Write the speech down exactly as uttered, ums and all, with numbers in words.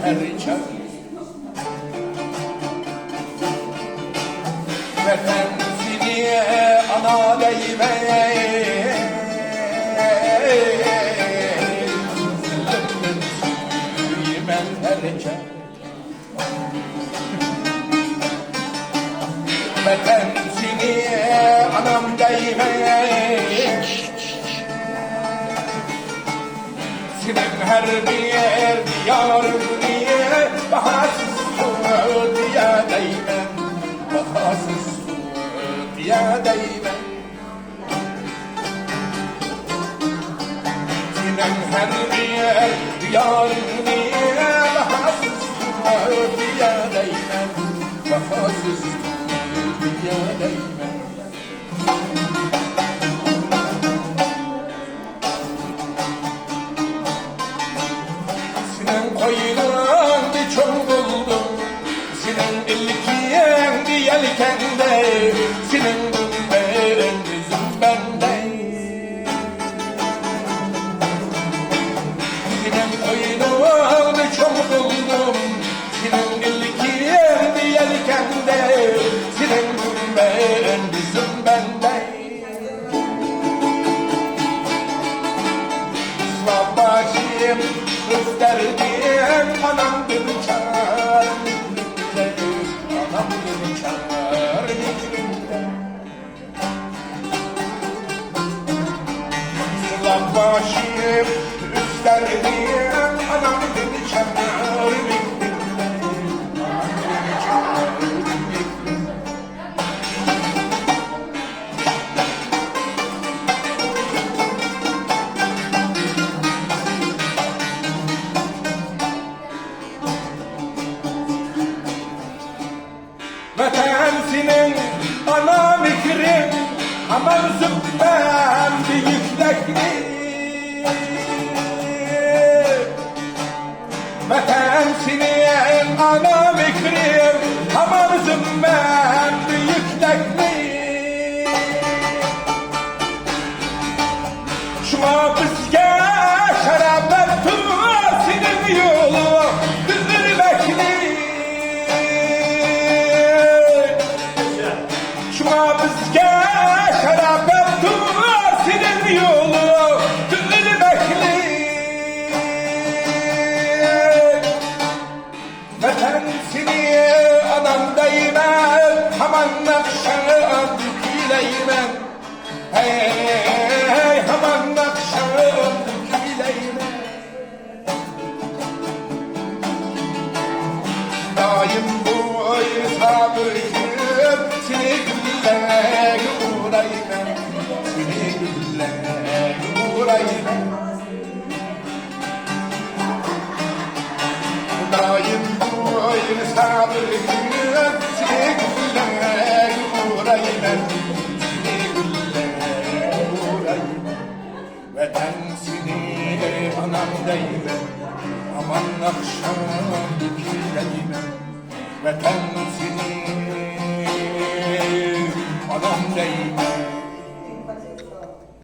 ھەر چاغ. ۋەتەن سېنى ئانا دەيمەن، سۆيىمەن ھەر چاغ. ۋەتەن سېنى ئانام دەيمەن. سېنىڭ ھەر بىر دىيارىڭنى باھاسىز تۇتۇيالايمەن، باھاسىز تۇتۇيالايمەن. سېنىڭ ھەر بىر دىيارىڭنى باھاسىز تۇتۇيالايمەن، باھاسىز تۇتۇيالايمەن. سېنىڭ قوينۇڭدا چوڭ بولدۇم، سېنىڭ ئىلكىڭدە يەلكەندەي، سېنىڭ گۈمبەڭدە زۈمبەندەي. سېنىڭ قوينۇڭدا چوڭ بولدۇم، سېنىڭ ئىلكىڭدە يەلكەندەي، سېنىڭ گۈمبەڭدە زۈمبەندەي. ئۇسلاپ باشىم ئۆز دەردىم، ئانامدىن چار مېھرىمدە، ئانامدىن چار مېھرىمدە. ئۇسلاپ باشىم ئۆز دەردىم، ئانامدىن چار مېھرىمدە، ئانامدىن چار مېھرىمدە. ۋەتەن سېنىڭ ئانا مېھرىڭ، ھامان زۈمبەمدە يۈكلەكلىك. ۋەتەن سېنىڭ ئانا مېھرىڭ، ھامان زۈمبەمدە يۈكلەكلىك. شۇڭا بىزگە شاراپەتتۇر سېنىڭ يولۇڭدا ئۆرمەكلىك. شۇڭا بىزگە شاراپەتتۇر سېنىڭ يولۇڭدا ئۆرمەكلىك. ۋەتەن سېنى ئانام دەيمەن، ھامان ناخشاڭنى كۈيلەيمەن. ھەي، ھامان ناخشاڭنى كۈيلەيمەن. دائىم بويىسا بىر كۈن سېنى گۈللەرگە ئورايمەن، سېنى گۈللەرگە ئورايمەن. دائىم بويىسا بىر كۈن سېنى گۈللەرگە ئورايمەن، سېنى گۈللەرگە ئورايمەن. ۋەتەن سېنى ئانام دەيمەن، ھامان ناخشاڭنى كۈيلەيمەن. ۋەتەن سېنى ئانام دەيمەن،